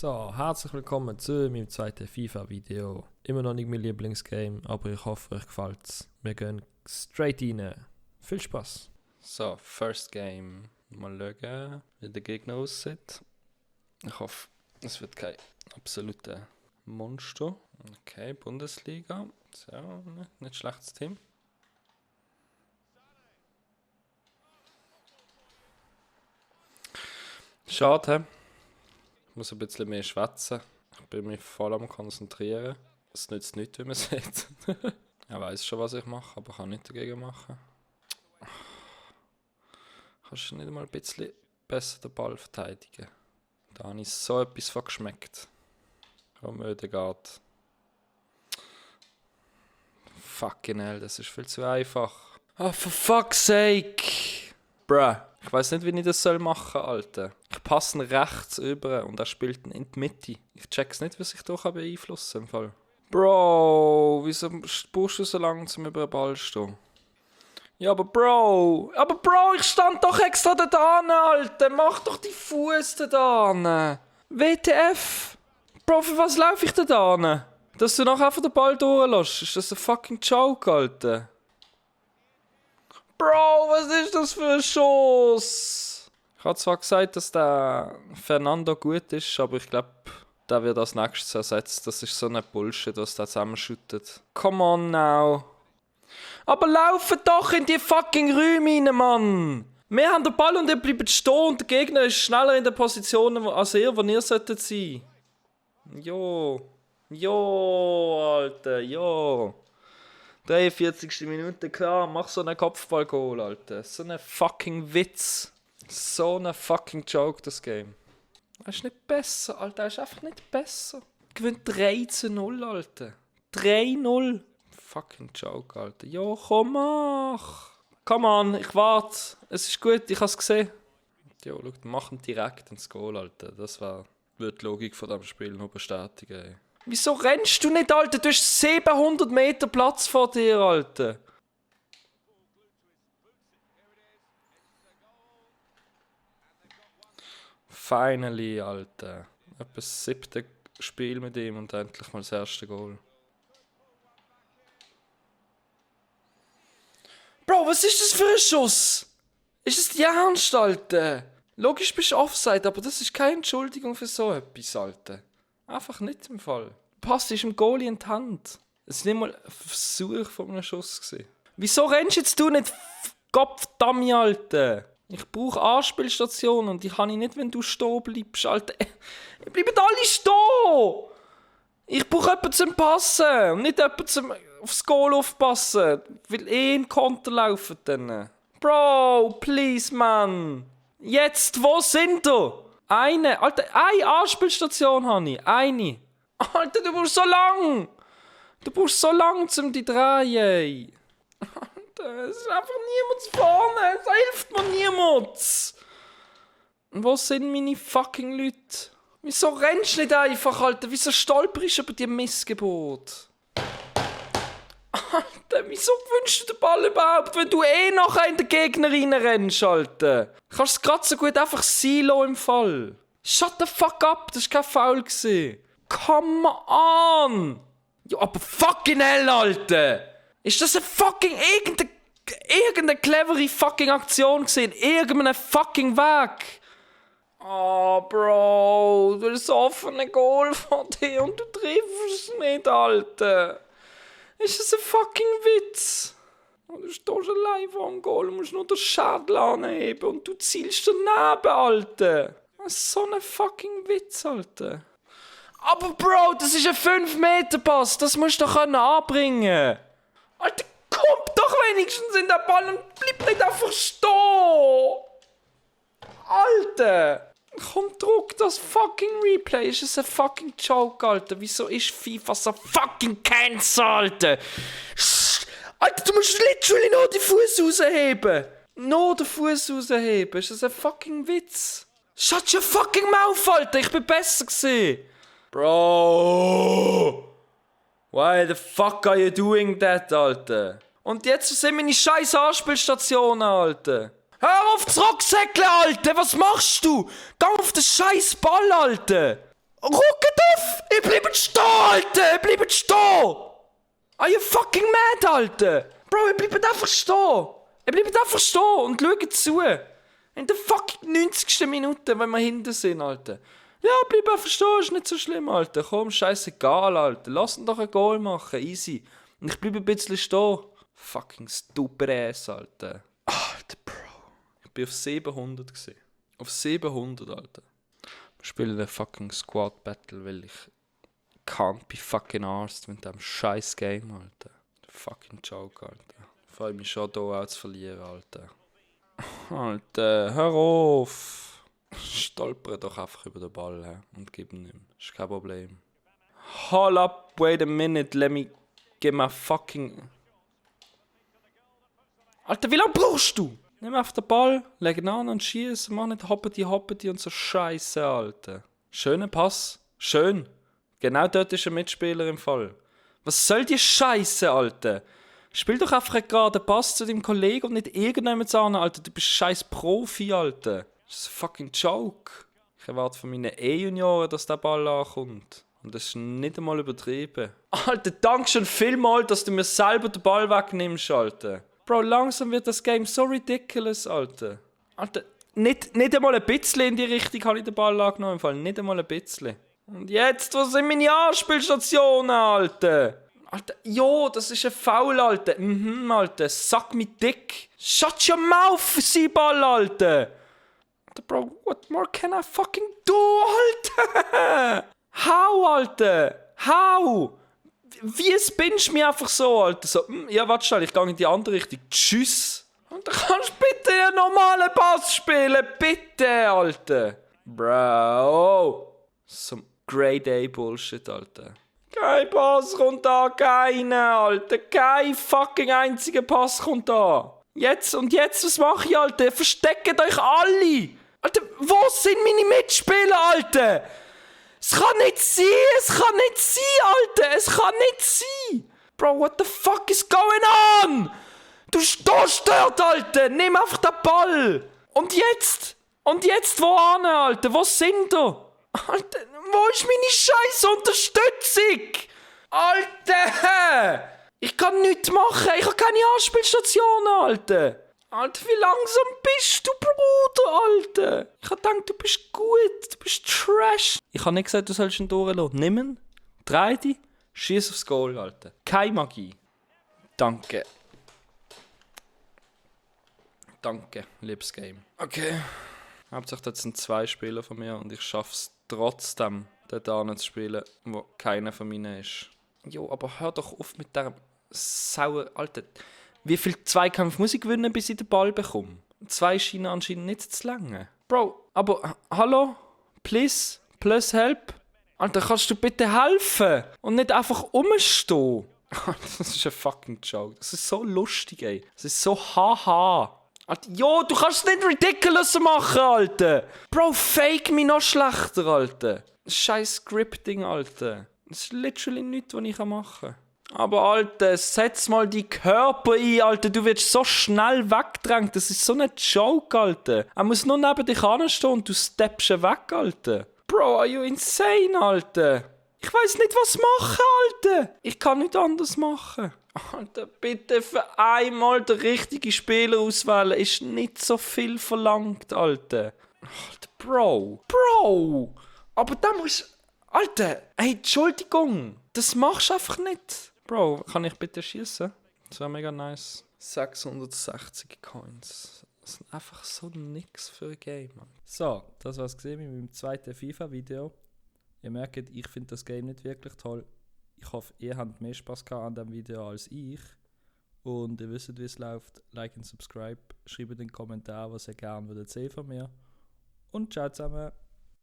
So, herzlich willkommen zu meinem zweiten FIFA-Video. Immer noch nicht mein Lieblingsgame, aber ich hoffe, euch gefällt's. Wir gehen straight rein. Viel Spaß! So, First Game. Mal schauen, wie der Gegner aussieht. Ich hoffe, es wird kein absoluter Monster. Okay, Bundesliga. So, nicht schlechtes Team. Schade. Ich muss ein bisschen mehr schwätzen. Ich bin mich voll am Konzentrieren. Es nützt nichts, wie man sieht. Er weiß schon, was ich mache, aber kann nichts dagegen machen. Kannst du nicht mal ein bisschen besser den Ball verteidigen? Da habe ich so etwas von geschmeckt. Komm, Ödegaard. Fucking hell, das ist viel zu einfach. Oh, for fuck's sake! Bruh. Ich weiss nicht, wie ich das machen soll, Alter. Ich passe ihn rechts über und er spielt ihn in die Mitte. Ich check's nicht, was ich da beeinflussen kann im Fall. Bro, wieso brauchst du so lange, um über den Ball zu stehen? Ja, aber Bro, ich stand doch extra da dran, Alter. Mach doch die Fuß da dran. WTF? Bro, für was laufe ich da dran? Dass du noch einfach den Ball durchlässt. Ist das ein fucking Joke, Alter? Bro, was ist das für ein Schuss? Ich habe zwar gesagt, dass der Fernando gut ist, aber ich glaube, der wird als nächstes ersetzt. Das ist so eine Bullshit, was der zusammenschüttet. Come on now. Aber laufen doch in die fucking Räume rein, Mann. Wir haben den Ball und ihr bleibt stehen und der Gegner ist schneller in der Position als ihr, wo ihr solltet sein. Jo, Alter, jo. 43. Minute, klar, mach so einen Kopfball-Goal, Alter. So ein fucking Witz. So ein fucking Joke, das Game. Er ist nicht besser, Alter. Er ist einfach nicht besser. Gewinnt 3-0, Alter. 3-0. Fucking Joke, Alter. Jo, komm, mach. Come on, ich warte. Es ist gut, ich hab's gesehen. Jo, schau, mach ihn direkt ins Goal, Alter. Das wird die Logik von diesem Spiel nur bestätigen, ey. Wieso rennst du nicht, Alter? Du hast 700 Meter Platz vor dir, Alter. Finally, Alter. Etwa das 7. Spiel mit ihm und endlich mal das erste Goal. Bro, was ist das für ein Schuss? Ist es die Ernst, Alter? Logisch bist du Offside, aber das ist keine Entschuldigung für so etwas, Alter. Einfach nicht im Fall. Pass ist im Goalie in die Hand. Es war nicht mal ein Versuch von einem Schuss gewesen. Wieso rennst jetzt du nicht? Gottverdammt, Alter. Ich brauche Anspielstationen und die kann ich nicht, wenn du stehen bleibst, Alter. Ich bleiben alle stehen! Ich brauche jemanden zum Passen und nicht jemanden zum aufs Goal aufpassen. Ich will in Konter laufen dann. Bro, please, man. Jetzt, wo sind du? Eine Anspielstation habe ich. Eine. Alter, du brauchst so lang. Du brauchst so lang, um die drehen. Alter, es ist einfach niemand vorne. Es hilft mir niemand. Und wo sind meine fucking Leute? Wieso rennst du nicht einfach, Alter? Wieso stolperst du über die Missgebot? Alter, wieso gewünschst du den Ball überhaupt, wenn du nachher in den Gegner reinrennst, Alter? Kannst du es gerade so gut einfach silo im Fall. Shut the fuck up, das war kein Foul gewesen. Come on! Ja, aber fucking hell, Alter! Ist das eine fucking irgendeine clevere fucking Aktion gewesen? Irgendeinen fucking Weg? Oh, Bro, du hast offene Goal von dir und du triffst es nicht, Alter. Ist das ein fucking Witz? Du stehst allein vor dem Goal und musst nur den Schädel anheben und du zielst daneben, Alter. Das ist so ein fucking Witz, Alter. Aber Bro, das ist ein 5-Meter-Pass, das musst du doch anbringen. Alter, komm doch wenigstens in den Ball und bleib nicht einfach stehen. Alter. Komm, druck das fucking Replay. Ist es ein fucking Joke, Alter? Wieso ist FIFA so fucking cancer, Alter? Alter, du musst literally nur den Fuß rausheben. Nur den Fuß rausheben. Ist das ein fucking Witz? Shut your fucking mouth, Alter. Ich bin besser gewesen. Bro. Why the fuck are you doing that, Alter? Und jetzt sind meine scheiß Anspielstationen, Alter. Hör auf zu rucksäckeln, Alter! Was machst du? Geh auf den scheiß Ball, Alter! Rucket auf! Ihr bleibt stehen, Alter! Ihr bleibt stehen! Are you fucking mad, Alter? Bro, ihr bleibt einfach stehen! Ihr bleibt einfach stehen und schaut zu! In der fucking 90. Minute, wenn wir hinten sind, Alter. Ja, bleib einfach stehen, ist nicht so schlimm, Alter. Komm, scheißegal, Alter. Lass ihn doch ein Goal machen, easy. Und ich bleibe ein bisschen stehen. Fucking stupid ass, Alter. Alter, Bro. Ich bin auf 700 gesehen. Auf 700, Alter. Wir spielen einen fucking Squad Battle, weil ich can't be fucking arsed mit dem scheiß Game, Alter. Fucking Joke, Alter. Ich freue mich schon, hier auch zu verlieren, Alter. Alter, hör auf. Stolpere doch einfach über den Ball und gib ihn ihm. Ist kein Problem. Hold up, wait a minute, let me get my fucking... Alter, wie lange brauchst du? Nimm auf den Ball, leg ihn an und schieß. Mach nicht hoppeti und so Scheiße, Alter. Schöner Pass. Schön. Genau dort ist ein Mitspieler im Fall. Was soll die Scheiße, Alter? Spiel doch einfach gerade einen Pass zu deinem Kollegen und nicht irgendjemand an, Alter. Du bist scheiß Profi, Alter. Das ist ein fucking Joke. Ich erwarte von meinen E-Junioren, dass der Ball ankommt. Und das ist nicht einmal übertrieben. Alter, danke schon vielmals, dass du mir selber den Ball wegnimmst, Alter. Bro, langsam wird das Game so ridiculous, Alter. Alter, nicht einmal ein bisschen in die Richtung habe ich den Ball angenommen. Im Fall. Nicht einmal ein bisschen. Und jetzt, wo sind meine Anspielstationen, Alter? Alter, jo, das ist ein Foul, Alter. Alter, suck me dick. Shut your mouth, Seeball, Alter. Alter, Bro, what more can I fucking do, Alter? How, Alter? How? Wie spinnst du mich einfach so, Alter? So, ja, warte schnell, ich gehe in die andere Richtung. Tschüss. Und du kannst bitte einen normalen Pass spielen, bitte, Alter. Bro. Some Grade A Bullshit, Alter. Kein Pass kommt da, keiner, Alter. Kein fucking einziger Pass kommt da. Jetzt, was mache ich, Alter? Versteckt euch alle. Alter, wo sind meine Mitspieler, Alter? Es kann nicht sein, Alter. Es kann nicht sein. Bro, what the fuck is going on? Du stehst dort, Alter. Nimm einfach den Ball. Und jetzt? Wo an, Alter? Wo sind ihr? Alter, wo ist meine scheiß Unterstützung? Alter! Ich kann nichts machen. Ich habe keine Anspielstation, Alter. Alter, wie langsam bist du, Bruder, Alter? Ich habe gedacht, du bist gut. Du bist Trash. Ich habe nicht gesagt, du sollst ihn durchlassen. Nimm ihn, dreh dich, schieß aufs Goal, Alter. Keine Magie. Danke. Danke, liebes Game. Okay. Hauptsächlich das sind 2 Spieler von mir und ich schaffe es trotzdem, dort zu spielen, wo keiner von meinen ist. Jo, aber hör doch auf mit der sauer... Alter, wie viel Zweikampf muss ich gewinnen, bis ich den Ball bekomme? 2 scheinen anscheinend nicht zu lange. Bro, aber hallo? Please help? Alter, kannst du bitte helfen? Und nicht einfach rumstehen? Das ist ein fucking Joke. Das ist so lustig, ey. Das ist so haha. Alter, jo, du kannst es nicht ridiculous machen, Alter. Bro, fake mich noch schlechter, Alter. Scheiß Scripting, Alter. Das ist literally nichts, was ich machen kann. Aber, Alter, setz mal die Körper ein, Alter. Du wirst so schnell weggedrängt. Das ist so ein Joke, Alter. Er muss nur neben dich anstehen und du steppst weg, Alter. Bro, are you insane, Alter? Ich weiss nicht, was machen, Alter. Ich kann nichts anderes machen. Alter, bitte für einmal den richtigen Spieler auswählen. Ist nicht so viel verlangt, Alter. Alter, Bro. Aber da muss... Alter, hey, Entschuldigung. Das machst du einfach nicht. Bro, kann ich bitte schießen? Das wäre mega nice. 660 Coins. Das ist einfach so nix für ein Game, Mann. So, das war's gesehen mit meinem zweiten FIFA-Video. Ihr merkt, ich finde das Game nicht wirklich toll. Ich hoffe, ihr habt mehr Spaß gehabt an diesem Video als ich. Und ihr wisst, wie es läuft. Like und subscribe. Schreibt in den Kommentaren, was ihr gerne würdet sehen von mir. Und ciao zusammen.